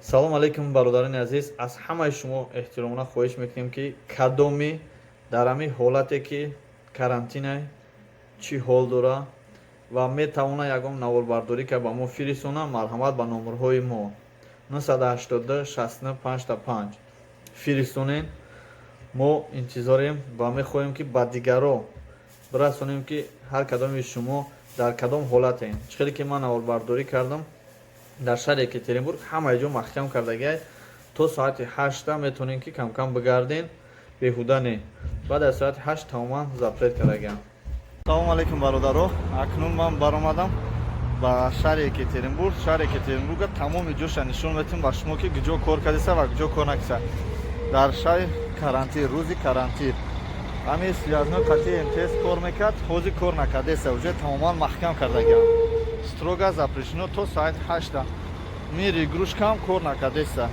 Салом алейкум, бародарони азиз. Аз ҳамаи шумо эҳтиромона хоҳиш мекунем, ки кадоми дар ҳамин ҳолате, ки карантина, чӣ ҳол дора ва метавона ягон наворбардорӣ ка ба мо фиристона, марҳамат, ба номерҳои мо 982 69 55 фиристонед. Мо интизорем ва мехоҳем, ки ба дигаро бирасонем, ки ҳар кадоми шумо дар кадом ҳолатем. Чӣ хеле ки ман наворбардорӣ кардам, дар шаҳри Екатеринбург ҳамаи ҷо маҳкам кардагиай. То соати 8-та метавонем, ки камкам бигарден, беҳуда не. Баъд аз соати 8 тамоман запрет кардагиам. Салому алейкум, бародаро. Акнун ман баромадам ба шаҳри Екатеринбург. Шаҳри Екатеринбурга тамоми ҷоша нишон метиҳем ба шумо, ки куҷо кор кардеса ва куҷо кор накиса дар шаҳри карантин. Рӯзи карантин ҳамин связной қати МТС кор мекард, ҳозир кор накардеса, уже тамоман маҳкам кардагиам, строго запрещено то соати 8-та. Мир Игрушкам кор накардеса.